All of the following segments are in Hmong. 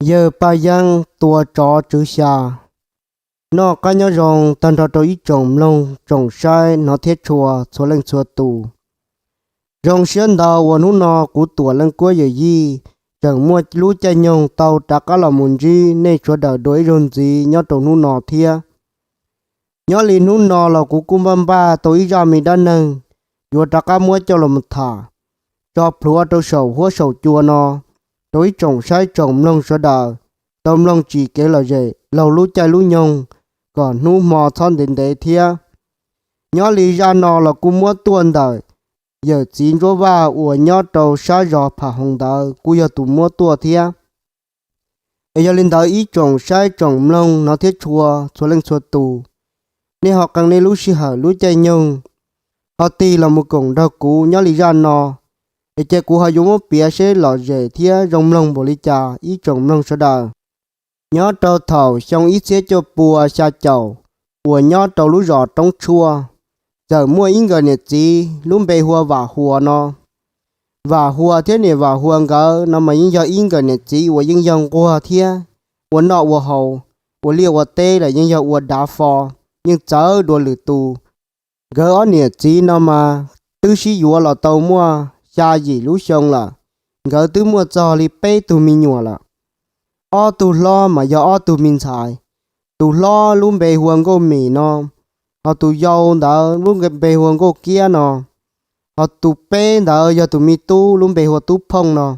Yawg Paj Yeeb tua tsov tswv xya. Noj qab nyob zoo tag nrho rau ib tsoom mloog tsoom saib hnov thiab tshua txhua leej txhua tus. Zoo siab ntau uas hnub no kuv Tuam Leej Kuab yawm yij tseem muaj lub caij nyoog tau rov qab los mus ntsib nej sawv daws dua ib zaug ntxiv nyob rau hnub no thiab. Nyob li hnub no los kuv kuj npaj npaj tau ib zaj me dab neeg yuav rov qab muab coj los mus tham tso plhuav rau saum huab saum cua no rau ib tsoom saib tsoom mloog sawv daws tau mloog tsim kev lom zem laug lub caij lub nyoog kom hnub hmo txhob ntev ntev thiab. Nyob li zaj no los kuj muab tuaj ntawm yawm txiv Ntsuab Vaj uas nyob rau sab zos Pham Hoov ntawd kuj yog tus muab tuaj thiab. Es yog li ntawd ib tsoom saib tsoom mloog hnov thiab tshua txhua leej txhua tus, nej ho qee nej lub sij hawm lub caij nyoog ho tig los mus koom nrog kuv nyob li zaj no, es ces kuv ho yuav muab piav seb lom zem thiab zoo mloog npaum li cas ib tsoom mloog sawv daws. Nyob rau thaum xyoo ib txhiab cuaj pua xya caum uas nyob rau lub zos Roob Tshuaj, txawm muaj ib nkawm niam txiv lub npe hu ua Vam Huas no. Vam Huas thiab niam Vam Huas nkawd no mas yeej yog ib nkawm niam txiv uas yeej yog nquag thiab ua noj ua haus, ua liaj ua teb los yeej yog ua dav fo, yeej txawv dua lwm tus. Nkawd ob niam txiv no mas twb sib yuav los tau muaj xya yim lub xyoo lawm, nkawd twb muaj txog li peb tug me nyuam lawm. Ob tug hlob mas yog ob tug me ntxhais, tus hlob lub npe hu ua Nkauj Mim no, ho tus yau ntawd lub npe hu ua Nkauj Kiab no, ho tus peb ntawd yog tus me tub lub npe hu ua Tub Phooj no.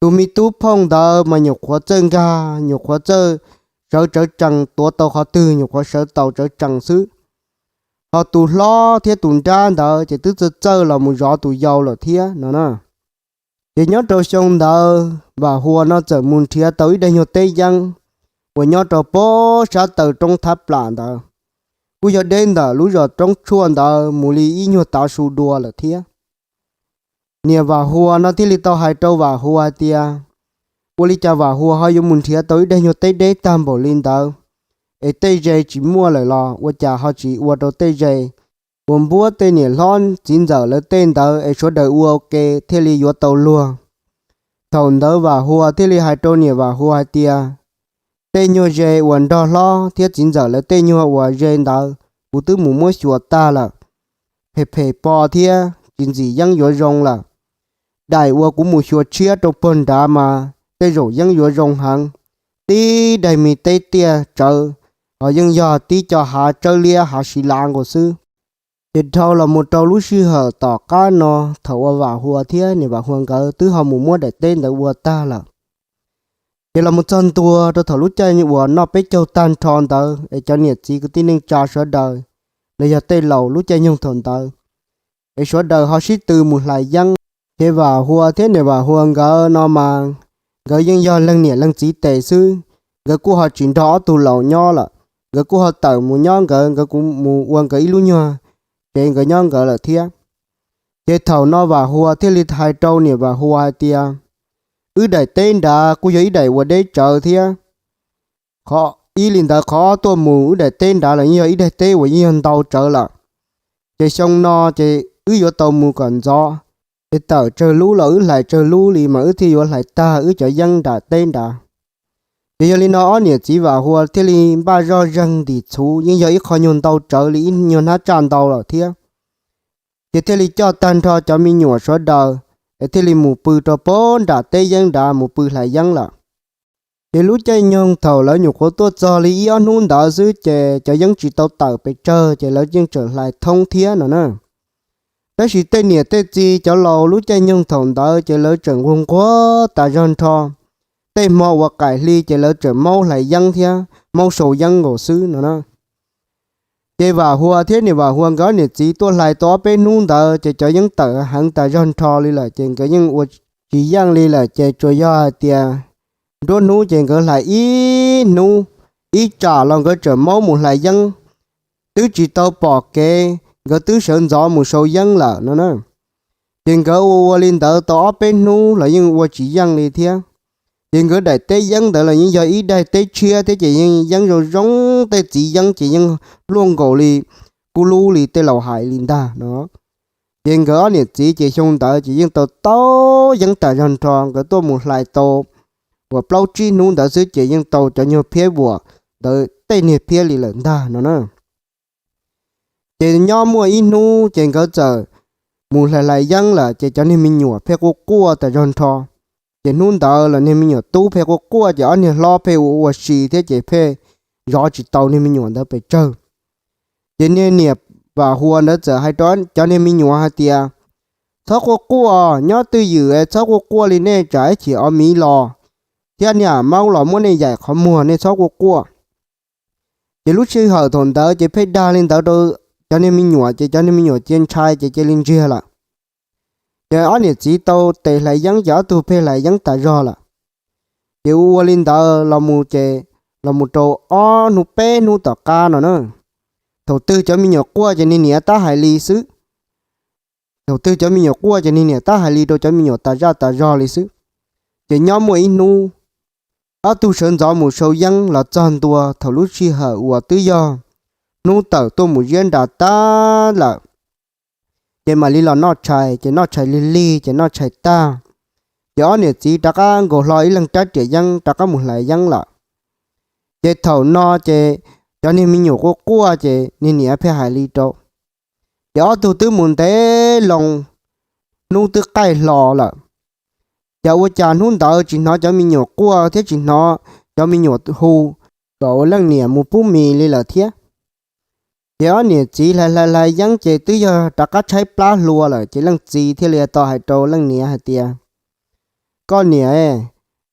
Tus me Tub Phooj ntawd mas nyuam qhuav txawj nkag, nyuam qhuav txawj sawv tsawv tsees, tuav tau qhov twg nyuam qhuav sawv tau tsawv tsees xwb. Ho tus hlob thiab tus nrab ntawd ces twb txawj txawj los mus zov tus yau lawm thiab no na. Ces nyob rau xyoo ntawd Vam Huas no txawm mus nrhiav tau ib daim nyuag teb yeeb uas nyob rau pob sab taw roob thab plam ntawd, kuj yog deb ntawm lub zos Roob Tshuaj ntawd mus li ib nyuag tav su dua lawm thiab. Niam Vam Huas no thiaj li tau hais rau Vam Huas hais tias, ua li cas Vam Huas ho yuav mus nrhiav tau ib daim nyuag teb deb tag npaum li ntawd, es tej ze tsis muaj lawm los ua cas ho tsis ua rau tej ze uas npuab tej niam hlob txiv ntxawm lawv tej ntawd es sawv daws ua ua ke thiaj li yuav tau luag. Thaum ntawd Vam Huas thiaj li hais rau niam Vam Huas hais tias, tej nyuag ze uas nrog hlob thiab txiv ntxawm lawv tej nyuag uas ze ntawd kuv twb mus muab xyuas tag lawm, phem phem pos thiab tsis ntxim yeeb yuav zoo lawm. Daim uas kuv mus xyuas tshiab rau puag nrad mas tej zaum yeeb yuav zoo heev, tib daim me teb tiaj tsawv, ho yeej yog tib co hav tsawb liab hav siv lav nkaus xwb. Ces dhau los mus rau lub sij hawm tom qab no, thaum uas Vam Huas thiab niam Vam Huas nkawd twb ho mus muab daim teb ntawd ua tag lawm, ces los mus txog ntua rau thaum lub caij uas noj peb caug tag nrho ntawd es cov niam txiv kwv tij neej tsa sawv daws los yog tej laus lub caij nyoog thaum ntawd es sawv daws ho sib tw mus hlais yeeb. Ces Vam Huas thiab niam Vam Huas nkawd no mas nkawd yeej yog leej niam leej txiv tes xwb, nkawd kuj ho tsis nrog ob tug laus nyob lawm, nkawd kuj ho tawm mus nyob nkawd, nkawd kuj mus ua nkawd ib lub nyuag tsev nkawd nyob nkawd lawm thiab. Ces thaum no Vam Huas thiaj li hais rau niam Vam Huas hais tias, wb daim teb nrad kuj yog ib daim uas deb tsawv thiab, qhov ib li ntawd qhov ob tuaj mus wb daim teb nrad los yeej yog ib daim teb uas yeej yog ntau tsawv lawm. Ces xyoo no ces wb yuav tau mus kom ntxov, ces tawm tsawg lub los wb hlais tsawg lub li mas wb thiaj yuav hlais tag wb cov yeeb nram teb nrad. Ces yog li no ob niam txiv Vam Huas thiaj li npaj zoj zeeg ntim txhuv, yeej yog ib qho nyuag ntau tsawv li ib nyuag hnab tsaj ntau lawm thiab. Ces thiaj li coj tag nrho cov me nyuam sawv daws es thiaj li mus pw rau pob nram teb yeeb nrad mus pw hlais yeeb lawm. Ces lub caij nyoog thaum lawv nyuam qhuav tuaj txog li ib ob hnub ntawd xwb ces cov yeeb tsis tau tawm pes tsawg ces lawv yeej tseem hlais thoob thiab no na. Tab sis tej niam tej txiv cov laus lub caij nyoog thaum ntawd ces lawv tseem nquag nquag tas zog nrho. Tej hmo uas qaim hli ces lawv tseem maub hlais yeeb thiab maub sau yeeb nkaus xwb no na. Ces Vam Huas thiab niam Vam Huas nkawd niam txiv tuaj hlais tau ob peb hnub ntawd ces cov yeeb tawm heev tas zog nrho li lawm ces nkawd yeej ua tsis yeej li lawm ces tsuas yog hais tias nruab hnub ces nkawd hlais ib hnub, ib tsam los nkawd tseem maub mus hlais yeeb, twb tsis tau pom kev nkawd twb sawv ntxov mus sau yeeb lawm no na. Ces nkawd ua ua li ntawd tau ob peb hnub los yeej ua tsis yeej li thiab. Ces nkawd daim teb yeeb ntawd los yeej yog ib daim teb tshiab thiab ces yeej yeeb zoo zoo, tej txiv yeeb ces yeej luaj nkaus li kub lub li tej laus hais li ntag no. Ces nkawd ob niam txiv ces xyoo ntawd ces yeej tau tau yeeb tas zog nrho, nkawd tuaj mus hlais tau uas plaub tsib hnub ntawd xwb ces yeej tau cov nyuag phiab vuam ntawd tej niag phiab li lawm ntag no na. Ces nyob muaj ib hnub ces nkawd txawm mus hlais hlais yeeb lawm ces cov niag me nyuam pheej quaj quaj tas zog nrho. Ces hnub ntawd los niag me nyuam tub pheej quaj quaj ces ob niag hlob pheej ua ua si thiab ces pheej zov tsis tau niag me nyuam ntawd pes tsawg. Ces niag niam Vam Huas ntawd txawm hais rau cov niag me nyuam hais tias, txhob quaj quaj, nyob twj ywm es txhob quaj quaj li nej tsam ib chim ov miv los thiab niam maub los muab nej yaim qhov muag, nej txhob quaj quaj. Ces lub sij hawm thaum ntawd ces pheej dag li ntawd rau cov niag me nyuam ces cov niag me nyuam cia ntshai ces cia li ntsiag lawm. Ces ob niam txiv tau tes hlais yeeb ces ob tug pheej hlais yeeb tas zog lawm. Ces ua ua li ntawd los mus ces los mus rau ob hnub peb hnub tom qab no na, thaum twg cov me nyuam quaj ces niag niam tab hais li xwb. Thaum twg cov me nyuam quaj ces niag niam tab hais li rau cov me nyuam tas zaj tas zog li xwb. Ces nyob muaj ib hnub, ob tug sawv ntxov mus sau yeeb los txog ntua thaum lub sij hawm uas twb yog hnub tawm tuaj mus ziab nras tag lawm, ces mam li los noj tshais, ces noj tshais lig lig ces noj tshais tag, ces ob niam txiv rov qab nkaus hlo ib leeg rab riam yeeb rov qab mus hlais yeeb lawm. Ces thaum no ces cov niag me nyuam quaj quaj ces niag niam pheej hais li rau. Ces ob tug twb mus ntev loo, hnub twb qaij hlo lawm, ces ua cas hnub ntawd tsis hnov cov me nyuam quaj thiab tsis hnov cov me nyuam hu kom ua leej niam mus pub mis li lawm thiab. Ces ob niam txiv hlais hlais hlais yeeb ces twb yog rov qab tshaib plab hlua lawm ces leej txiv thiaj li tau hais rau leej niam hais tias, koj niam,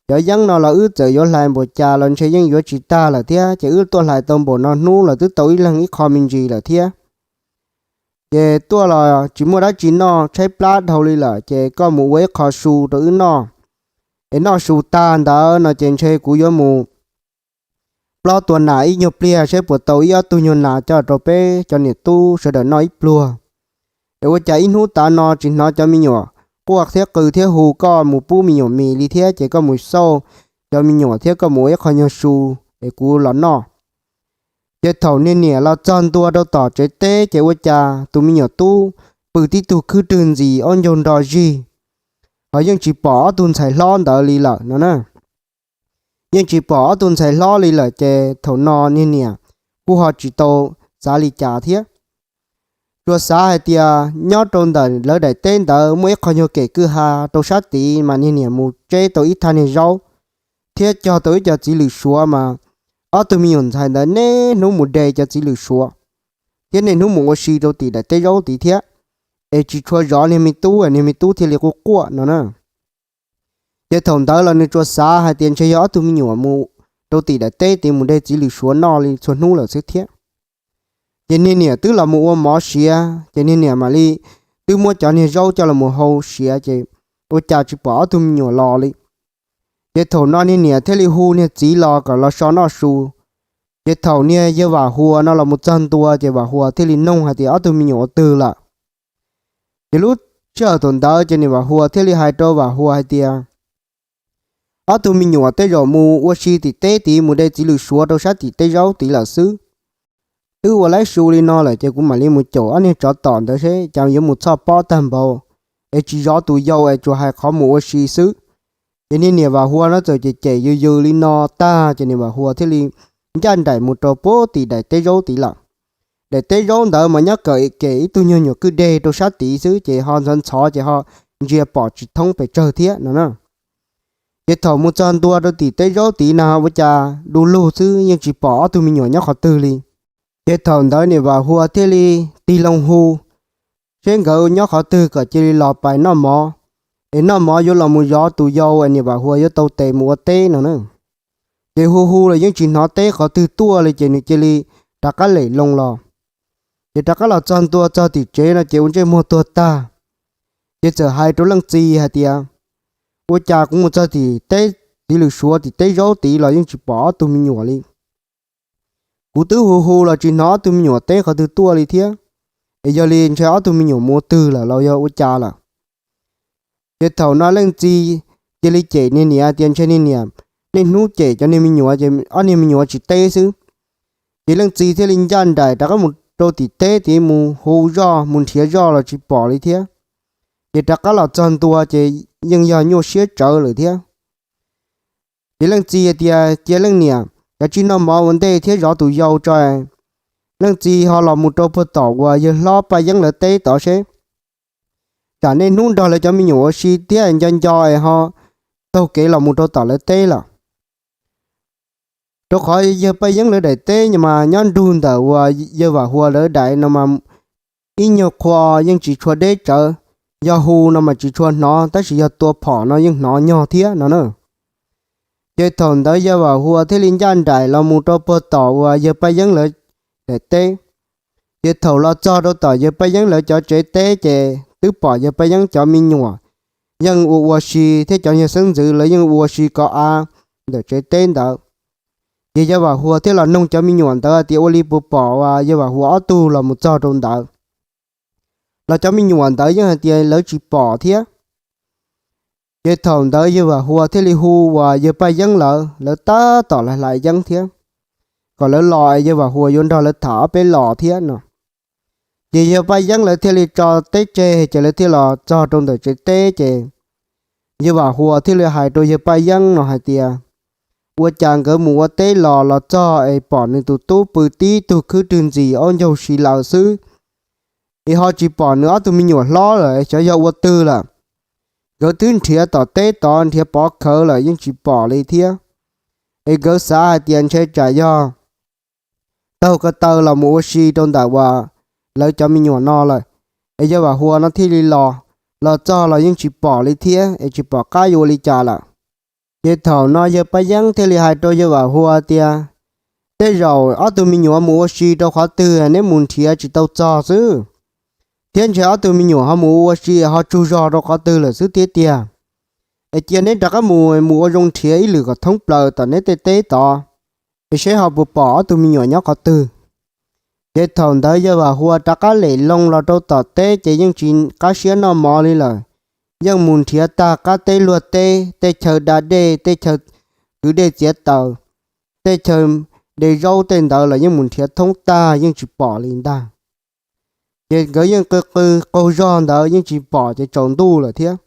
cov yeeb no los wb txawm yuav hlais npaum cas los ntshe yeej yuav tsis tag lawm thiab, ces wb tuaj hlais tau npaum no hnub los twb tau ib leeg ib qho me ntsis lawm thiab. Ces tuaj los tsis muaj dab tsi noj, tshaib plab dhau li lawm, ces koj mus ua ib qho su rau wb noj. Es noj su tag ntawd no ces ntshe kuv yuav mus plob tua nas ib nyuag pliag saib puas tau ib ob tug nyuag nas coj rau peb cov niam tub sawv daws noj ib pluag. Es ua cas ib hnub tav no tsis hnov cov me nyuam quaj thiab qw thiab hu koj mus pub me nyuam mis li thiab, ces koj mus xauj cov me nyuam thiab koj mus ua ib qho nyuag su es kuv los noj. Ces thaum niag niam los txog ntua rau tom tsev teb ces ua cas tus me nyuam tub pw tib tug khwb rwg ntxis ob ncaug nro zig, ho yeej tsis pom ob tug ntxhais hlob ntawd li lawm no na. Yeej tsis pom ob tug ntxhais hlob li lawm ces thaum no niag niam kuj ho tsis tau xav li cas thiab. Tsuas xav hais tias nyob rau ntawm lawv daim teb ntawd muaj ib qho nyuag kem kwj ha rau sab tid mas niag niam mus tseb tau ib thaj niag zaub thiab cog tau ib co txiv lwm suav mas ob tug me nyuam ntxhais ntawd niaj hnub mus de cov txiv lwm suav thiab niaj hnub mus ua si rau tim daim teb zaub tid thiab, es tsis tshua zov niag me tub, niag me tub thiaj li quaj quaj no na. Ces thaum ntawd los nws tsuas xav hais tias ntshe yog ob tug me nyuam mus rau tim daim teb tid mus de txiv lwm suav noj li txhua hnub lawm xwb thiab. Ces niag niam twb los mus ua mov siav ces niag niam mam li twb muab cov niag zaub coj los mus hau siav ces ua cas tsis pom ob tug me nyuam los li. Ces thaum no niag niam thiaj li hu niag txiv los kom los so noj su. Ces thaum niag yawg Vam Huas no los mus txog ntua ces Vam Huas thiaj li noog hais tias ob tug me nyuam ua twg lawm. Ces lub sij hawm thaum ntawd ces niam Vam Huas thiaj li hais rau Vam Huas hais tias, ob tug me nyuam tej zaum mus ua si tim teb tid mus de txiv lwm suav rau sab tim teb zaub tid lawm xwb. Twb ua laib su li no lawm ces kuv mam li mus caum ob niag tsov tom ntawd seb cas yuav mus txhoj pob tag npaum, es tsis zov tus yau es tsuas hais qhov mus ua si xwb. Ces niag niam Vam Huas no txawm cem cem yws yws li no tag ces niam Vam Huas thiaj li ncaj nraim mus rau puag tim daim teb zaub tid lawm. Daim teb zaub ntawd mas nyob kawm kem ib tug nyuag nyuam kwj deg rau sab tid xwb ces ho ntxhov ntxhov ces ho ntsia pom tsis thoob pes tsawg thiab no na. Ces thaum mus txog ntua rau tim teb zaub tid na ua cas du lug xwb yeej tsis pom ob tug me nyuam nyob qhov twg li. Ces thaum ntawd niam Vam Huas thiaj li tig loo hu seb nkawd nyob qhov twg kom cia li los pais noj mov, es noj mov yuav los mus zov tus yau es niam Vam Huas yuav tau tes mus ua teb no na. Ces hu hu los yeej tsis hnov teb qhov twg tuaj li ces nws cia li rov qab lem loo los. Ces rov qab los txog ntua txog tim tsev no ces ua ntsej muag tuag tag. Ces txawm hais rau leej txiv hais tias, ua cas kuv mus txog tim teb txiv lwm suav tim teb zaub tid los yeej tsis pom ob tug me nyuam li. Kuv twb hu hu los tsis hnov ob tug me nyuam teb qhov twg tuaj li thiab. Es yog li ntshe ob tug me nyuam mus ua twg lawm los yog ua cas lawm. Ces thaum no leej txiv cia li cem niag niam tias ntshe niag niam niaj hnub cem cov niag me nyuam ces ob niag me nyuam tsis teb xwb. Ces leej txiv thiaj li ncaj nraim rov qab mus rau tim teb tid mus hu zoj mus nrhiav zoj los tsis pom li thiab. Ces rov qab los txog ntua ces yeej yog nyuaj siab tsawv lawm thiab. Ces leej txiv hais tias, Cia leej niam, kav tsij noj mov ua ntej thiab zov tus yau tso. Leej txiv ho los mus rau puag tom uas yawg hlob Paj Yeeb lawv teb tod seb, tsam niaj hnub nrog lawv cov me nyuam ua si thiab nco nco es ho taug kev los mus rau tom lawv teb lawm. Rau qhov yawg Paj Yeeb lawv daim teb mas nyob nrug ntawm uas yawg Vam Huas lawv daim no mas ib nyuag qhua yeej tsis tshua deb tsawv, yog hu no mas tsis tshua hnov, tab sis yog tua phom no yeej hnov nyog thiab no na. Ces thaum ntawd yawg Vam Huas thiaj li ncaj nraim los mus rau puag tom uas yawg Paj Yeeb lawv daim teb. Ces thaum los txog rau tom yawg Paj Yeeb lawv cov tsev teb ces twb pom yawg Paj Yeeb cov me nyuam yeej ua ua si thiab cov yawg xeeb ntxwv lawv yeej ua ua si kov av ntawm tsev teb ntawd. Ces yawg Vam Huas thiaj los noog cov me nyuam ntawd tias, Ua li puas pom uas yawg Vam Huas ob tug los mus txog rau ntawd? Los cov me nyuam ntawd yeej hais tias lawv tsis pom thiab. Ces thaum ntawd yawg Vam Huas thiaj li hu uas yawg Paj Yeeb lawv, lawv tab tom hlais yeeb thiab, kom lawv los es yawg Vam Huas yuav nrog lawv tham ob peb los thiab no. Ces yawg Paj Yeeb lawv thiaj li tso teb tseg ces lawv thiaj los txog rau ntawm tsev teb ces yawg Vam Huas thiaj li hais rau yawg Paj Yeeb no hais tias, Ua cas nkawd mus ua teb los los txog es pom nws tus tub pw tib tug khwb rwg ntxis aub ncaug si lawm xwb, es ho tsis pom nws ob tug me nyuam hlob lawm, xyov yog ua twg lawm. Nkawd twb nrhiav tom teb tod nrhiav pov khawv lawm yeej tsis pom li thiab. Es nkawd xav hais tias ntshe tsam yog taug ko taw los mus ua si rau ntawm uas lawv cov me nyuam no lawm, es yawg Vam Huas no thiaj li los, los txog los yeej tsis pom li thiab es tsis pom qab yuav ua li cas lawm. Ces thaum no yawg Paj Yeeb thiaj li hais rau yawg Vam Huas tias, Tej zaum ob tug me nyuam mus ua si rau qhov twg neb mus nrhiav tsis tau txog xwb, thiab ntshe ob tug me nyuam ho mus ua si ho tsug zog rau qhov twg lawm xwb thiab tiag. Es cia neb rov qab mus, mus ua zoo nrhiav ib lwm kom thoob plaws tom neb tej teb tod, es seb ho puas pom ob tug me nyuam nyob qhov twg. Ces thaum ntawd yawg Vam Huas rov qab lem loo los rau tom teb ces yeej tsis qab siab noj mov li lawm. Yeej mus nrhiav tag qab teb luag teb, tej chaw da dej, tej chaw kwv dej txiav taws, tej chaw de zaub tej ntawd los yeej mus nrhiav thoob tag yeej tsis pom li ntag. Ces nkawd yeej qw qw qaug zog ntawd yeej tsis pom ces tsaus ntuj lawm thiab.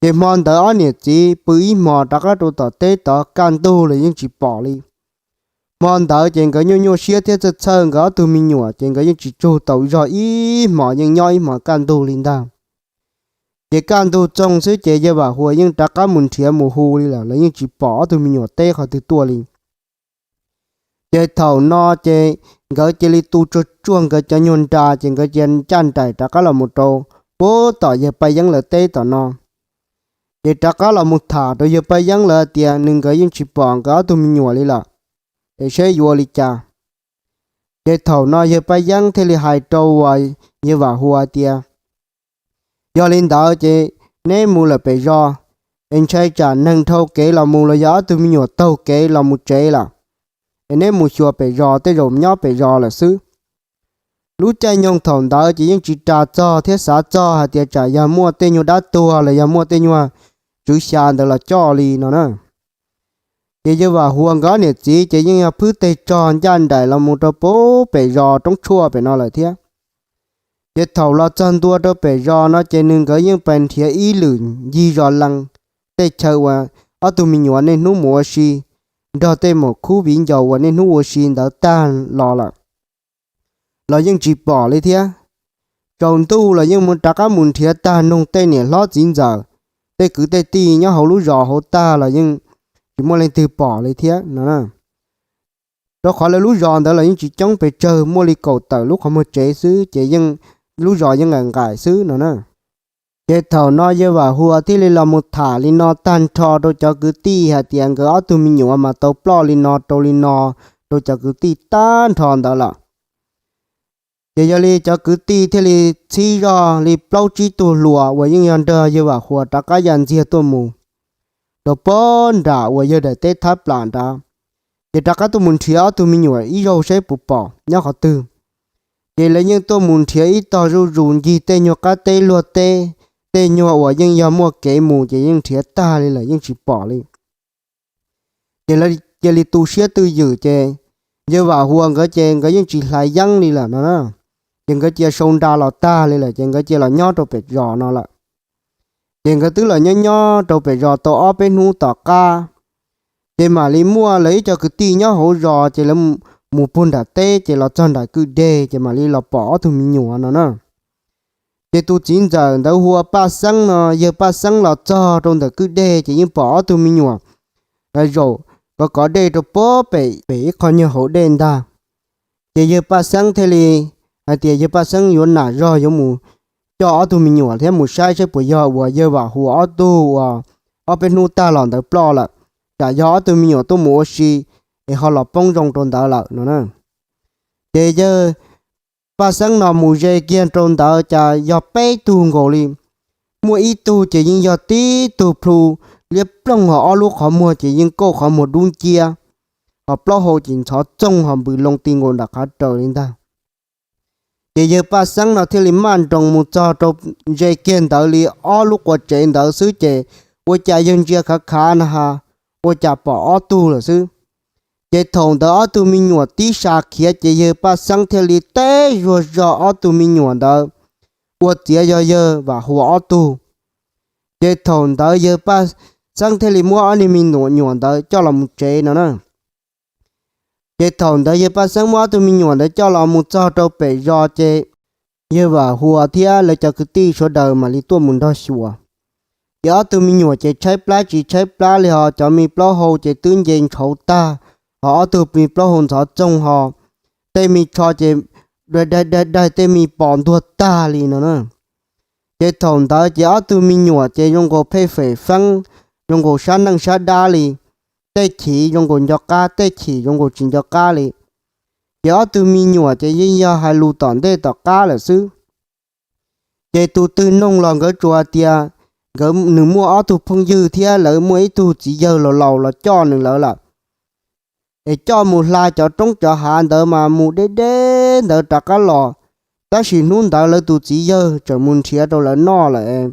Ces hmo ntawd ob niam txiv pw ib hmos rov qab rau tom teb tod kaj ntug los yeej tsis pom li. Hmo ntawd ces nkawd nyuaj nyuaj siab thiab txhawj txhawj nkawd ob tug me nyuam ces nkawd yeej tsis tsug tau zog ib hmos, yeej nyob ib hmos kaj ntug li ntag. Ces kaj ntug txoog xwb ces yawg Vam Huas yeej rov qab mus nrhiav mus hu li lawm los yeej tsis pom ob tug me nyuam teb qhov twg tuaj li. Ces thaum no ces nkawd cia li tu tsuag tsuag nkawd cov nyuag nra ces nkawd cia ncaj nraim rov qab los mus rau puag tom yawg Paj Yeeb lawv teb tom no. Ces rov qab los mus tham rau yawg Paj Yeeb lawv tias nws nkawd yeej tsis pom nkawd ob tug me nyuam li lawm, es seb yuav ua li cas. Ces thaum no yawg Paj Yeeb thiaj li hais rau uas yawg Vam Huas tias, Yog li ntawd ces neb mus lawm pem zos, es ntshai tsam neeg dhau kev los mus los yog ob tug me nyuam taug kev los mus tsev lawm, es neb mus xyuas pem zos, tej zaum nyob pem zos lawm xwb. Lub caij nyoog thaum ntawd ces yeej tsis ras txog thiab xav txog hais tias tsam yog muaj tej nyuag dab tuag los yog muaj tej nyuag tswv xya ntawd los coj li no na. Ces yawg Vam Huas nkawd ob niam txiv ces yeej yog phwb teg tsog ncaj nraim los mus rau puag pem zos roob tshuaj pem no lawm thiab. Ces thaum los txog ntua rau pem zos no ces nws nkawd yeej pais nrhiav ib lwm ncig zos lees tej chaw uas ob tug me nyuam niaj hnub mus ua si, nrog tej maum khub viv ncaus uas niaj hnub ua si ntawd tag los lawm, los yeej tsis pom li thiab. Tsaus ntuj los yeej mus rov qab mus nrhiav tag nrho tej niam hlob txiv ntxawm, tej kwv tej tij nyob hauv lub zos hauv tag los yeej tsis muaj leej twg pom li thiab no. Rau qhov lawv lub zos ntawd los yeej tsis coob pes tsawg, muaj li kaum tawm lub qhov muag tsev xwb ces yeej, lub zos yeej nqaim nqaim xwb no na. Ces thaum no yawg Vam Huas thiaj li los mus tham li no tag nrho rau cov kwv tij hais tias nkawd ob tug me nyuam mas tau ploj li no rau li no rau cov kwv tij tag nrho ntawd lawm. Ces yog li cov kwv tij thiaj li txhib zoj li plaub tsib tug hluas uas yeej yog nrog yawg Vam Huas rov qab ya ntxiag tuaj mus rau puag nram uas yawg daim teb thab plam nrad, ces rov qab tuaj mus nrhiav ob tug me nyuam ib zaug seb puas pom nyob qhov twg. Ces lawv yeej tuaj mus nrhiav ib tog zuj zus ncig tej nyuag qab teb luag teb, tej nyuag uas yeej yog muaj kev mus ces yeej nrhiav tag li lawm yeej tsis pom li. Ces lawv cia li tu siab twj ywm ces yawg Vam Huas nkawd ces nkawd yeej tsis hlais yeeb li lawm no na. Ces nkawd cia sau nra los tag li lawm ces nkawd cia los nyob rau pem zos no lawm. Ces nkawd twb los nyob nyob rau pem zos tau ob peb hnub tom qab, Ces mam li muaj lawv ib co kwv tij nyob hauv zos ces lawv mus puag nram teb ces los txog nram kwj deg ces mam li los pom ob tug me nyuam no na. Ces tus txiv ntxawm ntawd hu ua Paj Xeeb no, yawg Paj Xeeb los txog rau ntawm kwj deg ces yeej pom ob tug me nyuam zaum kov kov dej rau puag pem pem ib qho nyuag hauv dej ntag. Ces yawg Paj Xeeb thiaj li hais tias yawg Paj Xeeb yuav nam zog yuav mus coj ob tug me nyuam thiab mus saib saib puas yog uas yawg Vam Huas ob tug uas ob peb hnub tag los ntawd ploj lawm, tsam yog ob tug me nyuam tuaj mus ua si es ho los poob zoo rau ntawd lawm no na. Ces yawg Paj Xeeb no mus ze kiag rau ntawd cas yog peb tug nkaus li, muaj ib tug ces yeej yog tib tug plhu liab ploog, ho ob lub qhov muag ces yeej kauj qhov muag dub nciab, ho plaub hau ces ntxhov txoog ho npws loo ti nkaus nram qhov raws li ntag. Ces yawg Paj Xeeb no thiaj li maj nroos mus txog rau ze kiag ntawd li ob lub qua tsev ntawd xwb ces ua cas yawg ntsia khav khav na ha, ua cas pom ob tug lawm xwb. Ces thaum ntawd ob tug me nyuam tib sa khiav ces yawg Paj Xeeb thiaj li teb zuag zog ob tug me nyuam ntawd ua tias yog yawg Vam Huas ob tug. Ces thaum ntawd yawg Paj Xeeb thiaj li muab ob niag me nyuam ntawd coj los mus tsev no na. Ces thaum ntawd yawg Paj Xeeb muab ob tug me nyuam ntawd coj los mus txog rau pem zos ces yawg Vam Huas thiab lawv cov kwv tij sawv daws mam li tuaj mus nrog xyuas. Ces ob tug me nyuam ces tshaib plab tsis tshaib plab li, ho cov me plaub hau ces twb nce ntshauv tag, ho ob tug me plaub hau ntxhov txoog ho tej me tsho ces daig daig daig tej me pos ntuag tag li no na. Ces thaum ntawd ces ob tug me nyuam ces zoo nkaus pheej fem feeb, zoo nkaus sab neej sab dab li, tej chim zoo nkaus nco qab, tej chim zoo nkaus tsis nco qab li. Ces ob tug me nyuam ces yeej yog hais lus tom ntej tom qab lawm xwb. Ces tus twg noog los nkawd tsuas hais tias nkawd, nws muaj ob tug phooj ywg thiab lawv muaj ib tug txiv yawg laus laus los coj nws lawv lawm, es coj mus hla cov roob cov hav ntawd mas mus deb deb ntawd rov qab los. Tab sis hnub ntawd lawv tus txiv yawg tseem mus nrhiav rau lawv noj lawm,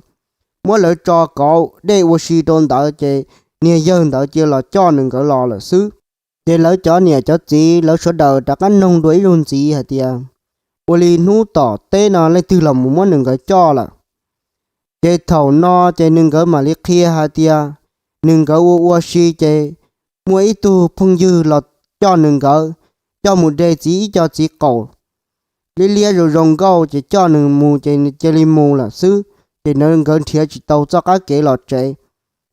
muab lawv tso kauv dej ua si rau ntawd ces niag yawg ntawd cia los coj nws nkawd los lawm xwb. Ces lawv cov niam cov txiv lawv sawv daws rov qab noog dua ib zaug ntxiv hais tias, ua li hnub tom teb no leej twg los mus muab nws nkawd coj lawm? Ces thaum no ces nws nkawd mam li qhia hais tias nws nkawd ua ua si ces muaj ib tug phooj ywg los coj nws nkawd, coj mus de txiv ib co txiv qaum liab liab zoo zoo nkauj ces coj nws mus ces cia li mus lawm xwb. Ces nws nkawd nrhiav tsis tau txoj qab kev los tsev,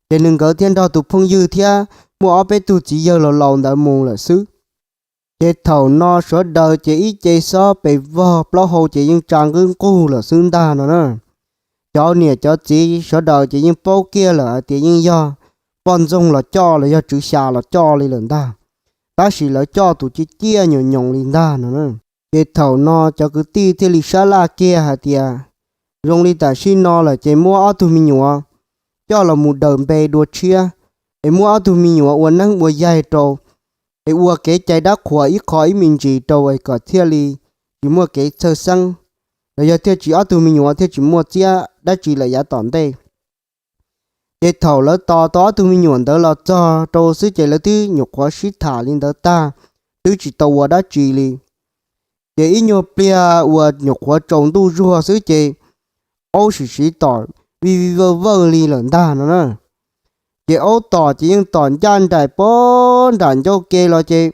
ces nws nkawd thiaj nrog tus phooj ywg thiab muaj ob peb tug txiv yawg laus laus ntawd mus lawm xwb. Ces thaum no sawv daws ces ib ce xob pes vog plaub hau ces yeej tsa nqwb nqug lawm xwb ntag no na. Cov niam cov txiv sawv daws ces yeej paub kiag lawm hais tias yeej yog poj ntxoog los coj los yog tswv xya los coj li lawm ntag. Tab sis lawv coj tus ciaj ciaj nyoos nyoos li ntag no na. Ces thaum no cov kwv tij thiaj li sab laj kiag hais tias zoo li tam sim no lawm ces muab ob tug me nyuam coj los mus daws npe dua tshiab, es muab ob tug me nyuam ua neeb ua yaig rau, es ua kev cai dab qhuas ib qho ib me ntsis rau es kom thiaj li tsis muaj kev txhawj xeeb, los yog thiaj tsis ob tug me nyuam thiaj tsis muaj txiab dab tsi lawm yav tom ntej. Ces thaum lawv tos tau ob tug me nyuam ntawd los txog rau xwb ces lawv twb nyuam qhuav sib tham li ntawd tag, twb tsis tau ua dab tsi li. Ces ib nyuag pliag uas nyuam qhuav tsaus ntuj zuag xwb ces aub sim siv tom vij vij vawj vawj li lawm ntag no na. Ces aub tom ces yeej tom ncaj nraim pog nram ncauj ke los ces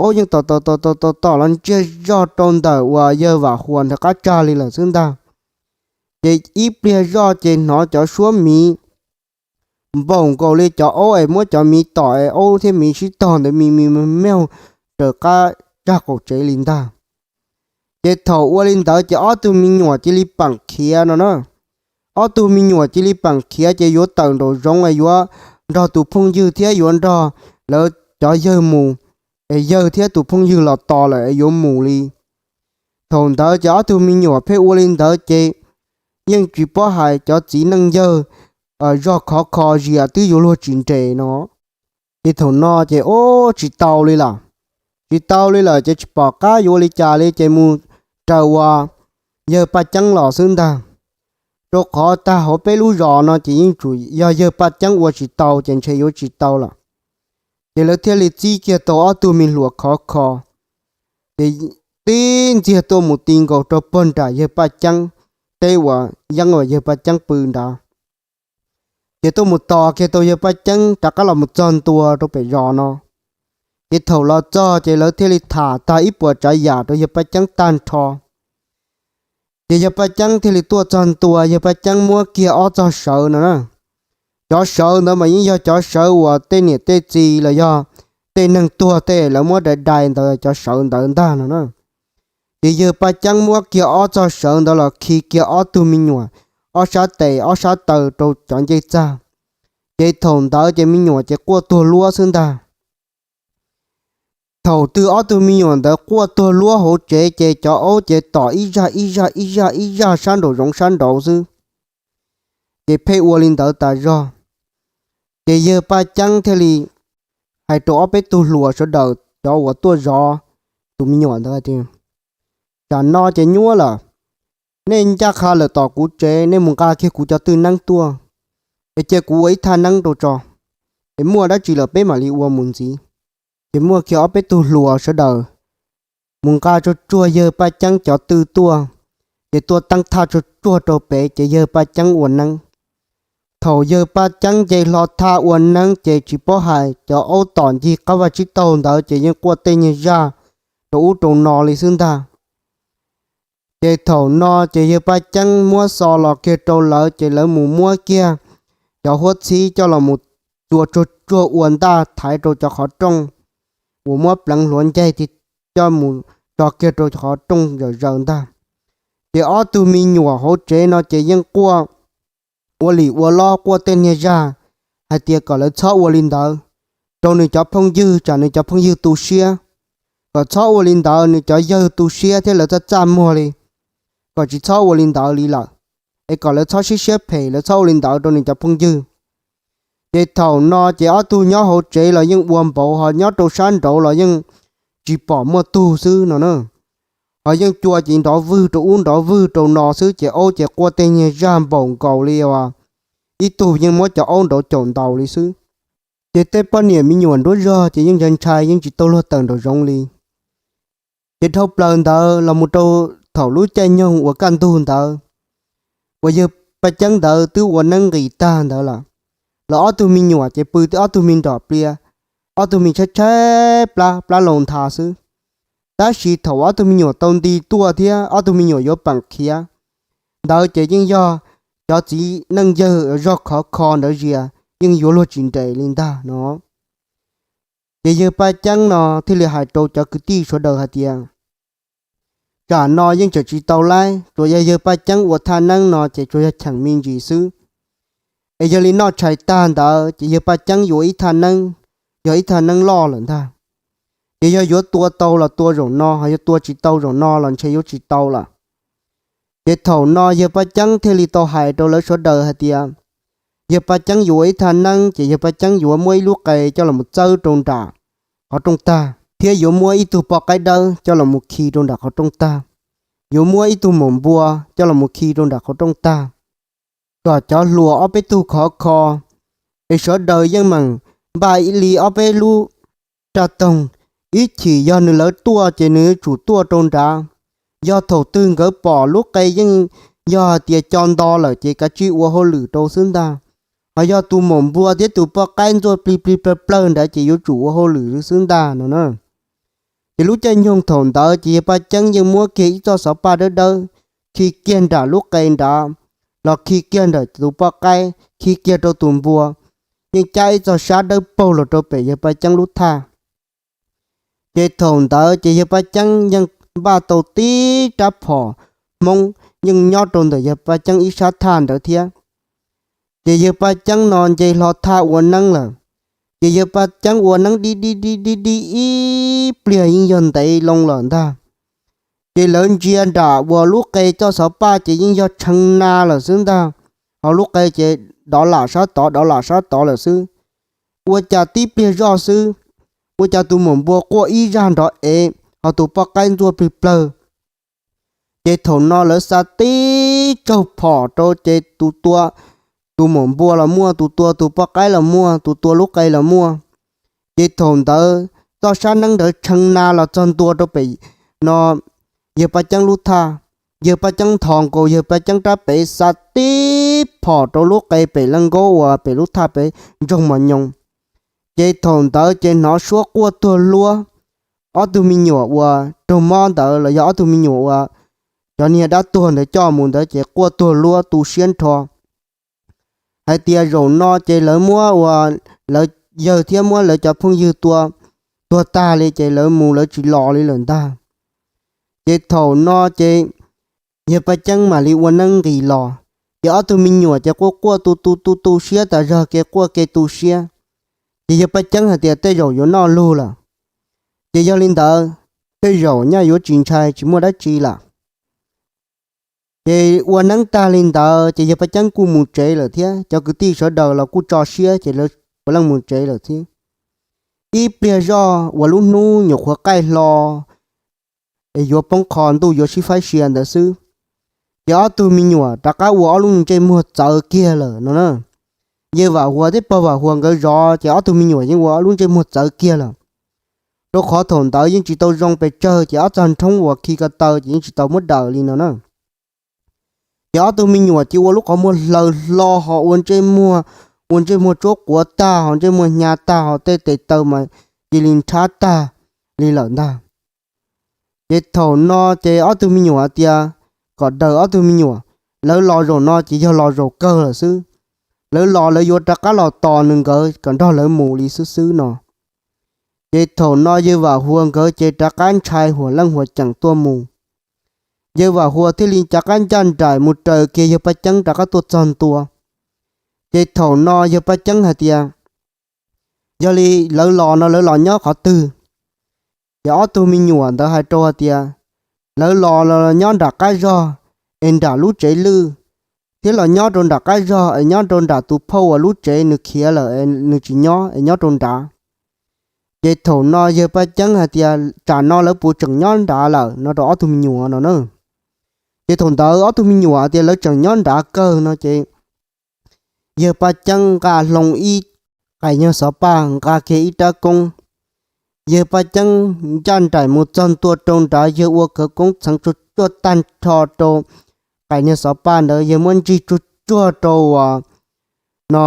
aub yeej tom tom tom tom tom tom los ntsiag zog rau ntawm uas yawg Vam Huas nrog qab tsag li lawm xwb ntag. Ces ib pliag zoj ces hnov cov suab miv npaum nkaus li cov aub es muab cov miv tom es aub thiab miv sib tog ntawd mi mi meog raws qab tsag qaum tsev li ntag. Ces thaum ua li ntawd ces ob tug me nyuam cia li pam khiav no na. Ob tug me nyuam cia li pam khiav ces yuav tawm nraum zoov es yuav nrog tus phooj ywg thiab yuav nrog lawv cov yawg mus, es yawg thiab tus phooj ywg los tos lawm es yuav mus li. Thaum ntawd ces ob tug me nyuam pheej ua li ntawd ces yeej tsis paub hais cov txiv neej yawg zog khov kho zias twb yuav luag tsis nres no. Ces thaum no ces ub tsis tau li lawm, tsis tau li lawm ces tsis pom qab yuav ua li cas li ces mus raws uas yawg Paj Ceeb los xwb ntag. Rau qhov tag hauv peb lub zos no ces yeej tsuas yog yawg Paj Ceeb ua tsis tau ces ntshe yuav tsis tau lawm. Ces lawv thiaj li txib kiag tau ob tug me hluas khov kho, ces tib ntxiag tuaj mus ti nkaus rau puag nram yawg Paj Ceeb teb uas yeeb uas yawg Paj Ceeb pw nrad. Ces tuaj mus tos kiag tau yawg Paj Ceeb rov qab los mus txog ntua rau pem zos no. Ces thaum los txog ces lawv thiaj li tham tag ib puas tsav yam rau yawg Paj Ceeb tag nrho. Ces yawg Paj Ceeb thiaj li tuaj txog ntua, yawg Paj Ceeb muab kiag ob txog sawv no na. Cov sawv ntawd mas yeej yog cov sawv uas tej niam tej txiv los yog tej neeg tuag tej lawv muab dai dai ntawd cov sawv ntawd ntag no na. Ces yawg Paj Ceeb muab kiag ob txog sawv ntawd los khi kiag ob tug me nyuam ob sab tes ob sab taw rau cov ncej txag. Ces thaum ntawd ces me nyuam ces quaj tuag luab xwb ntag. Thaum twg ob tug me nyuam ntawd quaj tuag luab hauv tsev ces cov aub ces tom ib zaj ib zaj ib zaj ib zaj sab nraum zoov sab nraud xwb. Ces pheej ua li ntawd tas zog. Ces yawg Paj Ceeb thiaj li hais rau ob peb tug hluas sawv daws cov uas tuaj zov tus me nyuam ntawd tias, Tsam no ces nyuaj lawm, nej ncaj qha lawm tom kuv tsev, nej mus nqa kiag kuv cov twj neeb tuaj, es cia kuv ua ib thaj neeb rau tso, es muaj dab tsi lawm peb mam li ua mus ntxiv. Ces muaj kiag ob peb tug hluas sawv daws mus nqa tsuag tsuag yawg Paj Ceeb cov twj tuaj, ces tuaj teeb thaj tsuag tsuag rau pem ces yawg Paj Ceeb ua neeb. Thaum yawg Paj Ceeb nce hlo thaj ua neeb ces tsis paub hais cov aub tom ncig qab vaj tsib taug ntawd ces yeej quaj tej niag zaj rau ub rau no li xwb ntag. Ces thaum no ces yawg Paj Ceeb muab xo los kiag rau lawv ces lawv mus muab kiag cov huab txhib coj los mus txua tsuag tsuag ua ntaj thaiv rau cov qhov rooj uas muab pleev hluav ncaig coj mus tso kiag rau qhov rooj zawm zaws ntag. Ces ob tug me nyuam hauv tsev no ces yeej quaj ua lim ua lob quaj tej niag zaj hais tias kom lawv txhob ua li ntawd rau nws cov phooj ywg tsam nws cov phooj ywg tu siab, kom txhob ua li ntawd nws cov yawg tu siab thiab lawv txaj txaj muag li, kom tsis txhob ua li ntawd li lawm, es kom lawv txhob sib siab phem, lawv txhob ua li ntawd rau nws cov phooj ywg. Ces thaum no ces ob tug nyob hauv tsev los yeej ua npaum, ho nyob rau sab nraud los yeej tsis pom muaj tug xwb no na. Ho yeej cua ces nrov vwg rau ub nrov vwg rau no xwb ces aub ces quaj tej niag zaj npaum nkaus li uas ib tug yeej muab cov aub nraud caum ntaus li xwb. Ces tej poj niam me nyuam nruab zog ces yeej ntshai ntshai yeej tsis tau luag tawm nraum zoov li. Ces dhau plaws ntawd los mus rau thaum lub caij nyoog uas kaj ntug ntawd uas yawg Paj Ceeb ntawd twb ua neeb nqis tag ntawd lawm, los ob tug me nyuam ces pw ob tug me nrom pliaj, ob tug me tshaib tshaib plab plab laus nthav xwb. Tab sis thaum ob tug me nyuam tau nti tuaj thiab ob tug me nyuam yuav peem khiav ntawd ces yeej yog cov txiv neej yawg zog khov kho ntawd zias yeej yuav luag tsis nres li ntag no. Ces yawg Paj Ceeb no thiaj li hais rau cov kwv tij sawv daws hais tias, tsam no yeej tseem tsis tau laib, tsuas yog yawg Paj Ceeb ua thaj neeb no ces tsuas yog cheem me ntsis xwb. Es yog li noj tshais tag ntawd ces yawg Paj Ceeb yuav ib thaj neeb, yog ib thaj neeb loj lawm ntag. Ces yog yuav tua tau los tua zaum no, ho yog tua tsis tau zaum no los ntshe yuav tsis tau lawm. Ces thaum no yawg Paj Ceeb thiaj li tau hais rau lawv sawv daws hais tias, yawg Paj Ceeb yuav ua ib thaj neeb ces yawg Paj Ceeb yuav muab ib lub qe coj los mus txawb rau nram qhov rooj tag, thiab yuav muab ib tug poj qaib dawb coj los mus khi rau nram qhov rooj tag, yuav muab ib tug maum npua coj los mus khi rau nram qhov rooj tag, kom cov hluas ob peb tug khov kho, es sawv daws yeej meem npaj ib li ob peb lub raj toog, ib chim yog nws lawv tuaj ces nws yuav tsum tuaj rau nrad. Yog thaum twg nkawd pom lub qe yeej yog hais tias co nto lawm ces kav tsij ua hauj lwm rau xwb ntag. Ho yog tus maum npua thiab tus poj qaib ntxuaj plig plig plawg plawg nrad ces yuav tsum ua hauj lwm xwb ntag no na. Ces lub caij nyoog thaum ntawd ces yawg Paj Ceeb yeej muab kiag ib txoj xov paj dawb dawb khi kiag nram lub qe nrad, los khi kiag nram tus poj qaib, khi kiag rau tus npua, yeej cab ib txoj sab dawb paug los rau pem yawg Paj Ceeb lub thaj. Ces thaum ntawd ces yawg Paj Ceeb yeej npaj tau tib rab phom Hmoob yeej nyob rau ntawm yawg Paj Ceeb ib sab thaj ntawd thiab. Ces yawg Paj Ceeb no nce hlo thaj ua neeb lawm. Ces yawg Paj Ceeb ua neeb dib dib dib dib dib ib pliag yeej yog ntev loo lawm ntag. Ces lawv ntsia nram uas lub qe txoj xov paj ces yeej yog tshee na lawm xwb ntag. Ho lub qe ces dov lam sab tod dov lam sab tod lawm xwb. Ua cas tib pliag zoj xwb, ua cas tus maum npua quaj ib zaj nrov ev, ho tus poj qaib ntxuaj plig plawg. Ces thaum no lawv xa tib tsaug phom rau ces tus tua tus maum npua los muaj, tus tua tus poj qaib los muaj, tus tua lub qe los muaj. Ces thaum ntawd txoj sab neeb ntawd tshee na los txog ntua rau pem no yawg Paj Ceeb lub thaj. Yawg Paj Ceeb nthos nkaus yawg Paj Ceeb rab pev xa tib phom rau lub qe pem leej nkaub uas pem lub thaj pem ntsoog mos nyoos. Ces thaum ntawd ces hnov suab quaj tuag luab. Ob tug me nyuam uas raug mob ntawd los yog ob tug me nyuam uas cov niag dab tuag ntawd coj mus ntawd ces quaj tuag luab tu siab nrho hais tias zaum no ces lawv muab ua, lawv yawg thiab muab lawv cov phooj ywg tua tuag tag li ces lawv mus lawv tsis los li lawm ntag. Ces thaum no ces yawg Paj Ceeb mam li ua neeb nqis los. Ces ob tug me nyuam ces quaj quaj tu tu tu tu siab tas zog, kev quaj kev tu siab. Ces yawg Paj Ceeb hais tias tej zaum yuav noj lug lawm. Ces yog li ntawd, tej zaum nyaj yuav tsis ntshai tsis muaj dab tsi lawm. Ces ua neeb tag li ntawd ces yawg Paj Ceeb kuj mus tsev lawm thiab cov kwv tij sawv daws los kuj tso siab ces lawv puav leej mus tsev lawm thiab. Ib pliag zoj uas lub hnub nyuam qhuav qaij hlo es yuav poob qho ntuj yuav sib faib sia ntawd xwb, ces ob tug me nyuam rov qab ua ob lub ntsej muag txawv kiag lawm no na. Yawg Vam Huas thiab pog Vam Huas nkawd zov ces ob tug me nyuam yeej ua ob lub ntsej muag txawv kiag lawm, rau qhov thaum ntawd yeej tsis tau zoo pes tsawg ces ob txog nrhoob uas khi ko taw ces yeej tsis tau muab daws li no na. Ces ob tug me nyuam ces ua lub qhov muag hlaws hlo ho ua ntsej muag, ua ntsej muag tsuab quav tag ho ntsej muag hnyav tag ho tej tes taw mas cia li nrhab tag li lawm ntag. Ces thaum no ces ob tug me nyuam tias kom daws ob tug me nyuam, lawv los zaum no ces yog los zaum kawg lawm xwb. Lawv los lawv yuav rov qab los tos nws nkawd kom nrog lawv mus li xwb xwb no. Ces thaum no yawg Vam Huas nkawd ces rov qab ntshai huam leej huam ceem tuaj mus. Yawg Vam Huas thiaj li rov qab ncaj nraim mus raws kiag yawg Paj Ceeb rov qab tuaj txog ntua. Ces thaum no yawg Paj Ceeb hais tias, yog li lawv los no lawv los nyob qhov twg? Ces ob tug me nyuam ntawd hais rau hais tias, lawv los los nyob nram qab zog es nram lub tsev lwj, thiab los nyob rau nram qab zog es nyob rau nram tus phauj uas lub tsev nws khiav lawm es nws tsis nyob es nyob rau nrad. Ces thaum no yawg Paj Ceeb hais tias tsam no lawv puas tseem nyob nrad lawm no rau ob tug me nyuam no na. Ces thaum ntawd ob tug me nyuam tias lawv tseem nyob nrad kawg no ces yawg Paj Ceeb nqa hlo ib qais nyuag xov paj, nqa kiag ib rab koob. Yawg Paj Ceeb ncaj nraim mus txog ntua rau nrad, yawg ua khawv koob txheev tsuag tsuag tag nrho rau qais nyuag xov paj ntawd, yawg muab ntsig tsuag tsuag rau uas no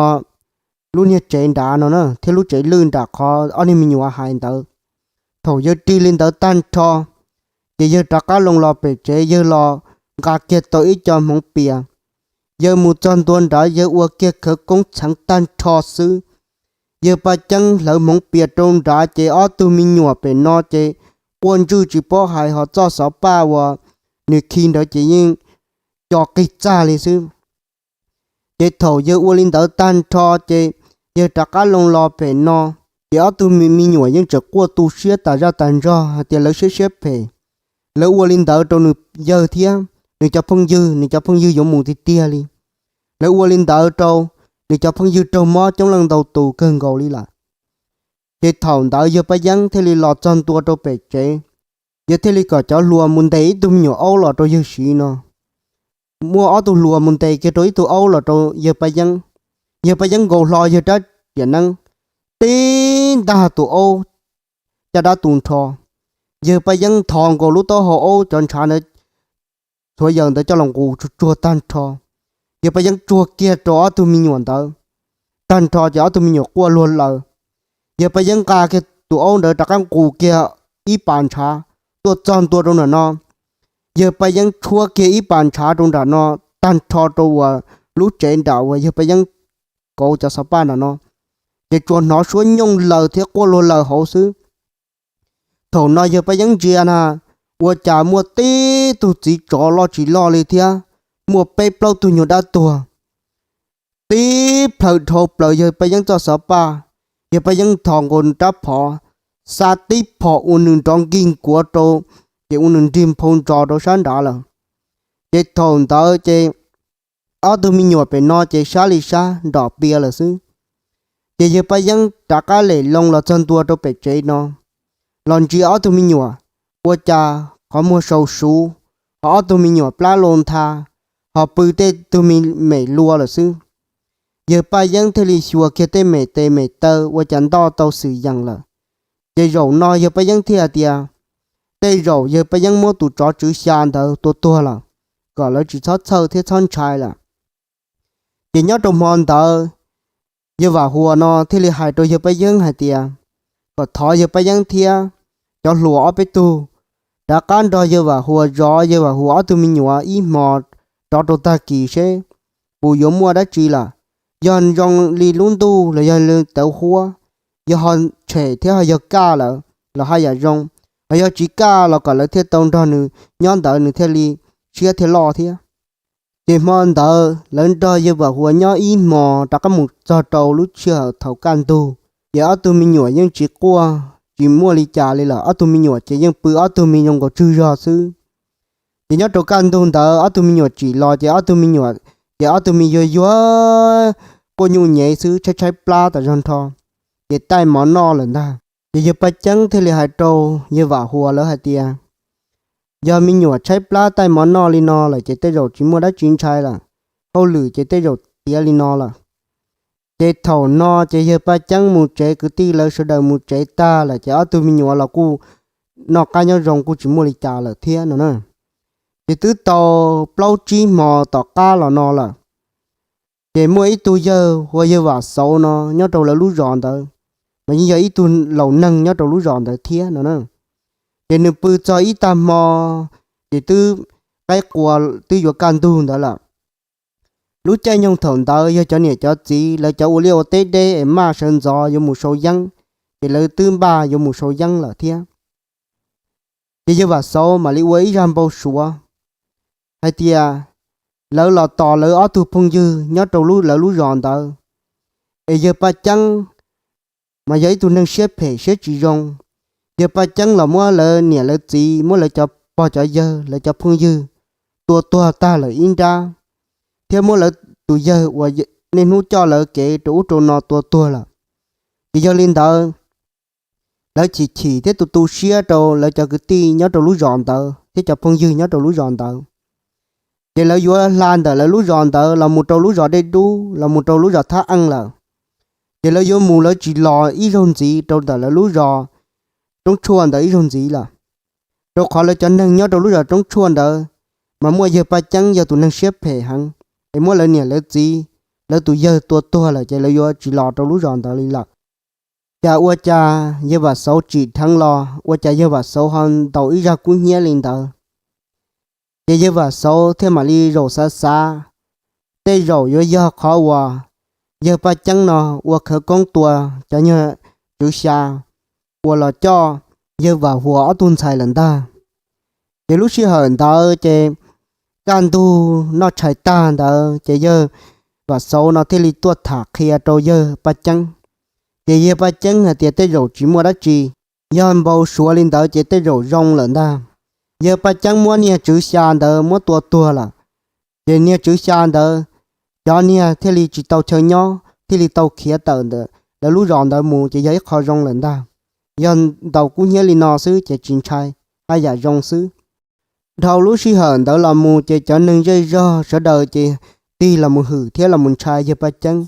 lub niag tsev nrad no na thiab lub tsev lwj nram qhov ob niag me nyuam hais ntawd. Thaum yawg rig li ntawd tag nrho, ces yawg rov qab loo los pem tsev, yawg los nqa kiag tau ib co hmoov pias. Yawg mus txog ntua nrad, yawg ua kiag khawv koob txheev tag nrho xwb. Yawg Paj Ceeb hlawv hmoov pias rau nrad, ces ob tug me nyuam pem no ces quaj ntswj tsis paub hais, ho txoj xov paj uas nws khi ntawd ces yeej co qig txag li xwb. Ces thaum yawg ua li ntawd tag nrho, ces yawg rov qab loo los pem no, ces ob tug me nyuam yeej tseem quaj tu siab tas zaj tas ntsog hais tias lawv siab siab phem. Lawv ua li ntawd rau nws yawg thiab nws cov phooj ywg, nws cov phooj ywg yuav mus tiag tiag li. Lawv ua li ntawd rau nws cov phooj ywg raug mob coob leej ntau tus kawg nkaus li lawm. Ces thaum ntawd yawg Paj Yeeb thiaj li los txog ntua rau pem tsev, yawg thiaj li kom cov hluas mus ntes ib tug me nyuam aub los rau yawg siv no. Muaj ob tug hluas mus ntes kiag rau ib tug aub los rau yawg Paj Yeeb. Yawg Paj Yeeb nkaus hlo yawg rab riam neeb, tib ntag tus aub caj dab tu nrho. Yawg Paj Yeeb nthos nkaus lub taub hau aub cov ntshav ntawd, txhuav yaws ntawd coj los nqus tsuag tsuag tag nrho. Yawg Paj Yeeb tsuag kiag rau ob tug me nyuam ntawd tag nrho, ces ob tug me nyuam quaj luag laws. Yawg Paj Yeeb nqa kiag tus aub ntawd rov qab nqus kiag ib pas ntshav tuaj txog ntua rau nram no. Yawg Paj Yeeb tshuab kiag ib pas ntshav rau nram no tag nrho rau uas lub tsev nram uas yawg Paj Yeeb kauv cov xov paj nram no, ces tsuas hnov suab nyooj laws thiab quaj luag laws hauv xwb. Thaum no yawg Paj Yeeb ntsia na, ua cas muaj tib tug txiv tsov loj tsis loj li thiab, muaj peb plaub tug nyuag dab tuag tib plhaws dhau plaws yawg Paj Yeeb txoj xov paj. Yawg Paj Yeeb nthos nkaus rab phom, xa tib phom ua nws nrov nkig nkuav rau, ces ua nws nrig nphau ntsos rau sab nrad lawm. Ces thaum ntawd ces ob tug me nyuam pem no ces sab li sab nrom pias lawm xwb. Ces yawg Paj Yeeb rov qab lem loo los txog ntua rau pem tsev no, los ntsia ob tug me nyuam, ua cas qhov muag sau suv, ho ob tug me nyuam plab loo ntha, ho pw tej tug me mem lua lawm xwb. Yawg Paj Yeeb thiaj li xyuas kiag tej mem tes mem taw, ua cas ntoj tau xwm yees lawm. Ces zaum no yawg Paj Yeeb thiaj hais tias, tej zaum yawg Paj Yeeb muab tus tsov tswv xya ntawd tua tuag lawm. kom lawv tsis txhob txhawj thiab txhob ntshai lawm. Ces nyob rau hmo ntawd, yawg Vam Huas no thiaj li hais rau yawg Paj Yeeb hais tias kom thov yawg Paj Yeeb thiab cov hluas ob peb tug rov qab nrog yawg Vam Huas zov yawg Vam Huas ob tug me nyuam ib hmos rov rau tag kis seb puas yuav muaj dab tsi lawm. Yog zoo li lub ntuj los yog li tawv huab, yog ho tshem thiab ho yog kaj lawm los haj yam zoo, ho yog tsis kaj los kom lawv thiaj tau nrog nws nyob ntawd nws thiaj li siab thiaj loj thiab. Ces hmo ntawd lawv nrog yawg Vam Huas nyob ib hmos rov qab mus txog rau lub sij hawm thaum kaj ntug, ces ob tug me nyuam yeej tsis quaj tsis muaj li cas li lawm, ob tug me nyuam ces yeej pw ob tug me zoo nkaus tswg zog xwb. Ces nyob rau kaj ntug ntawd ob tug me nyuam tsim los ces ob tug me nyuam, ces ob tug me yuag yuag quaj nyuj nyev xwb, tshaib tshaib plab tas zog nrho, ces taij mov noj lawm ntag. Ces yawg Paj Ceeb thiaj li hais rau yawg Vam Huas lawv hais tias, yog me nyuam tshaib plab taij mov noj li no lawm ces tej zaum tsis muaj dab tsi ntshai lawm, hauj lwm ces tej zaum tiav li no lawm. Ces thaum no ces yawg Paj Ceeb mus tsev, kwv tij lawv sawv daws mus tsev tag lawm ces ob tug me nyuam los kuj noj qab nyob zoo kuj tsis muaj li cas lawm thiab no na. Ces twb tau plaub tsib hmo tom qab los no lawm, ces muaj ib tug yawg ua yawg Vam Xauv no nyob rau lawv lub zos ntawd, mas yeej yog ib tug laus neeg nyob rau lub zos ntawd thiab no na. Ces nws pw txog ib tag hmo, ces twb qaib qua twb yuav kaj ntug ntawd lawm. Lub caij nyoog thaum ntawd yog cov niam cov txiv lawv cov ua liaj ua teb deb es maj sawv ntxov yuav mus sau yeeb, ces lawv twb npaj yuav mus sau yeeb lawm thiab. Ces yawg Vam Xauv mam li ua ib zaj npau suav hais tias lawv los tos lawv ob tug phooj ywg nyob rau lawv lub zos ntawd, es yawg Paj Ceeb mas yog ib tug neeg siab phem siab tsis zoo. Yawg Paj Ceeb los muab lawv niam lawv txiv, muab lawv cov pog cov yawg, lawv cov phooj ywg tua tuag tag lawm ib nrab, thiab muab lawv tus yawg uas niaj hnub coj lawv kev rau ub rau no tua tuag lawm. Ces yog li ntawd, lawv chim chim thiab tu tu siab rau lawv cov kwv tij nyob rau lub zos ntawd thiab cov phooj ywg nyob rau lub zos ntawd. Ces lawv yuav hla ntawm lawv lub zos ntawd los mus rau lub zos Dej Dub, los mus rau lub zos Thab Eej lawm. Ces lawv yuav mus lawv tsis los ib zaug ntxiv rau ntawm lawv lub zos Roob Tshuaj ntawd ib zaug ntxiv lawm, rau qhov lawv cov neeg nyob rau lub zos Roob Tshuaj ntawd mas muaj yawg Paj Ceeb yog tus neeg siab phem heev, es muab lawv niam lawv txiv, lawv tus yawg tua tuag lawm ces lawv yuav tsis los rau lub zos ntawd li lawm. Cas ua cas yawg Vam Xauv tsim dheev los ua cas yawg Vam Xauv ho ntaus ib zaj kub hnyiab li ntawd? Ces yawg Vam Xauv thiaj mam li zaum xav xav, tej zaum yuav yog qhov uas yawg Paj Ceeb no ua khawv koob tua cov nyuag tswv xya uas los coj yawg Vam Huas ob tug ntxhais lawm ntag. Ces lub sij hawm ntawd ces kaj ntug noj tshais tag ntawd ces yawg Vam Xauv no thiaj li tuaj tham qhia rau yawg Paj Ceeb. Ces yawg Paj Ceeb hais tias tej zaum tsis muaj dab tsi, yog npau suav li ntawd ces tej zaum zoo lawm ntag. Yawg Paj Ceeb muab niag tswv xya ntawd muab tua tuag lawm, ces niag tswv xya ntawd cov niag thiaj li tsis tau chaw nyob, thiaj li tau khiav tawm ntawm lawv lub zos ntawd mus ces yog ib qho zoo lawm ntag. Yog ntaus kub hnyiab li no xwb ces tsis ntshai, haj yam zoo xwb. Dhau lub sij hawm ntawd los mus ces cov neeg zej zog sawv daws ces tig los mus hwm thiab los mus ntshai yawg Paj Ceeb.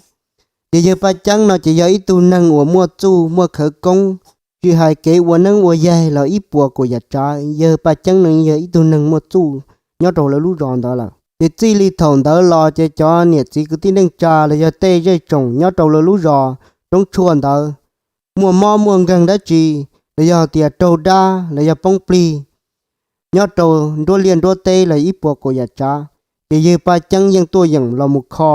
Ces yawg Paj Ceeb no ces yog ib tug neeg uas muaj txuj muaj khawv koob, tsis hais kev ua neeb ua yaig los ib puas kaum yam tsav, yawg Paj Ceeb no yog ib tug neeg muaj txuj nyob rau lawv lub zos ntawd lawm. Ces txij li thaum ntawd los ces cov niam txiv kwv tij neej tsa los yog tej zej tsoom nyob rau lawv lub zos Roob Tshuaj ntawd, muaj mob muaj nkeeg dab tsi, los yog tias raug dab los yog poob plig, nyob rau nruab liaj nruab teb los ib puas kaum yam tsav, ces yawg Paj Ceeb yeej tuaj yeem los mus kho,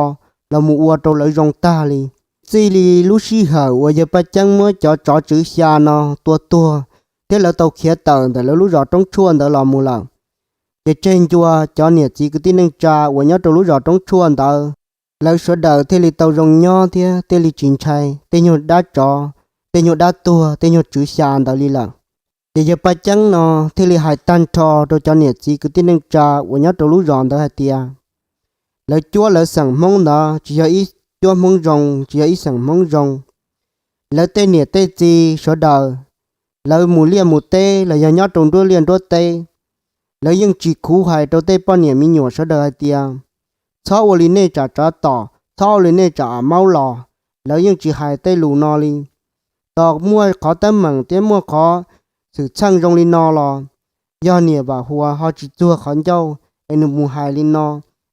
los mus ua rau lawv zoo tag li. Txij li lub sij hawm uas yawg Paj Ceeb muab cov tsov tswv xya no tua tuag thiab lawv tau khiav tawm ntawm lawv lub zos Roob Tshuaj ntawd los mus lawm, ces tseg ncua cov niam txiv kwv tij neej tsa uas nyob rau lub zos Roob Tshuaj ntawd, lawv sawv daws thiaj li tau zoo nyob thiab thiaj li tsis ntshai tej nyuag dab tsov, tej nyuag dab tuag, tej nyuag tswv xya ntawd li lawm. Ces yawg Paj Ceeb no thiaj li hais tag nrho rau cov niam txiv kwv tij neej tsa uas nyob rau lub zos ntawd hais tias, lawv cuab lawv xeem Hmoob ntawd tsis yog ib cuab Hmoob zoo, tsis yog ib xeem Hmoob zoo. Lawv tej niam tej txiv sawv daws, lawv mus liaj mus teb los yog nyob rau nruab liaj nruab teb, lawv yeej tsis khuv hais rau tej poj niam me nyuam sawv daws hais tias, txhob ua li nej tsam tsav tom, txhob ua li nej tsam a maub los. Lawv yeej tsis hais tej lus no li. Tos muaj qhov teeb meem thiab muaj qhov xwm txheej zoo li no los, yog niam Vam Huas ho tsis txuag qhov ncauj, es nws mus hais li no,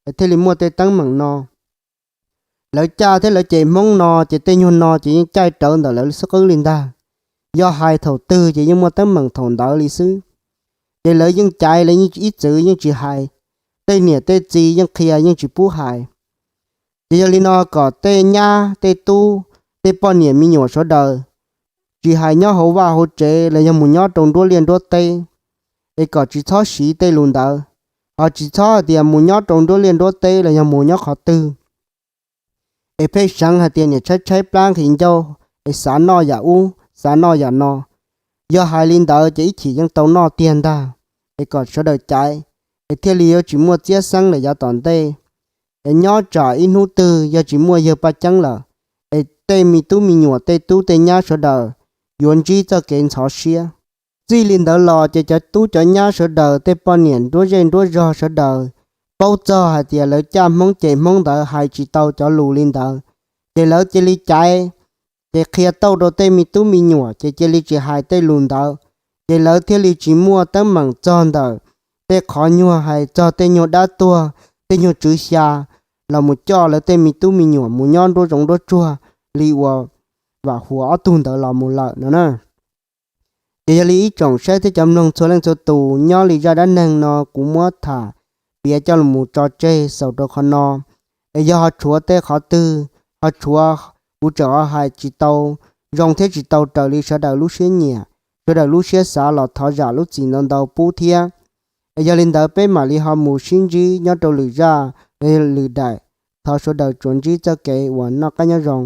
es thiaj li muaj tej teeb meem no. Lawv caj thiab lawv cem Hmoob no ces tej nyuag no ces yeej caij rawv ntawm lawv xub qwb li ntag. Yog hais thaum twg ces yeej muaj teeb meem thaum ntawd li xwb. Ces lawv yeej caiv, lawv yeej ib txwv yeej tsis hais, tej niam tej txiv yeej qhia yeej tsis pub hais. Ces yog li no kom tej nyab tej tub, tej poj niam me nyuam sawv daws, tsis hais nyob hauv vaj hauv tsev los yog mus nyob rau nruab liaj nruab teb, es kom tsis txhob siv tej lus ntawd, ho tsis txhob hais tias mus nyob rau nruab liaj nruab teb los yog mus nyob qhov twg es pheej seev hais tias niam tshaib tshaib plab nqhis ncauj, es xav noj yam ub xav noj yam no. Yog hais li ntawd ces ib chim yeej tau noj tiag ntag. Es kom sawv daws caiv, es thiaj li yuav tsis muaj txiab xeeb lawm yav tom ntej. Es nyob tsam ib hnub twg yog tsis muaj yawg Paj Ceeb lawm, es tej me tub me nyuam tej tub tej nyab sawv daws yuav ntsib txoj kev ntxhov siab. Txij li ntawd los ces cov tub cov nyab sawv daws, tej poj niam nruab zej nruab zog sawv daws paub txog hais tias lawv caj Hmoob cem Hmoob ntawd hais tsis tau cov lus li ntawd, ces lawv cia li caiv, ces qhia tauj rau tej me tub me nyuam ces cia li tsis hais tej lus ntawd. Ces lawv thiaj li tsis muaj teeb meem txog ntawm tej qhov nyuag hais txog tej nyuag dab tuag, tej nyuag tswv xya los mus coj lawv tej me tub me nyuam mus nyob nruab zoov nruab tsuag li uas Vam Huas ob tug ntawd los mus lawm no na. Ces yog li ib tsoom saib thiab cov mloog txhua leej txhua tus, nyob li zaj dab neeg no kuv muab tham piav coj los mus tso tseg xaus rau qhov no. Es yog ho tshuav tej qhov twg, ho tshuav, kuv tseem ho hais tsis tau zoo thiab tsis tau raws li sawv daws lub siab nyiam, sawv daws lub siab xav los thov zam lub txim ntau ntau pub thiab. Es yog li ntawd peb mam li ho mus sib ntsib nyob rau lwm zaj, lwm daim. Thov sawv daws tsuas ntsib txoj kev uas noj qab nyob zoo.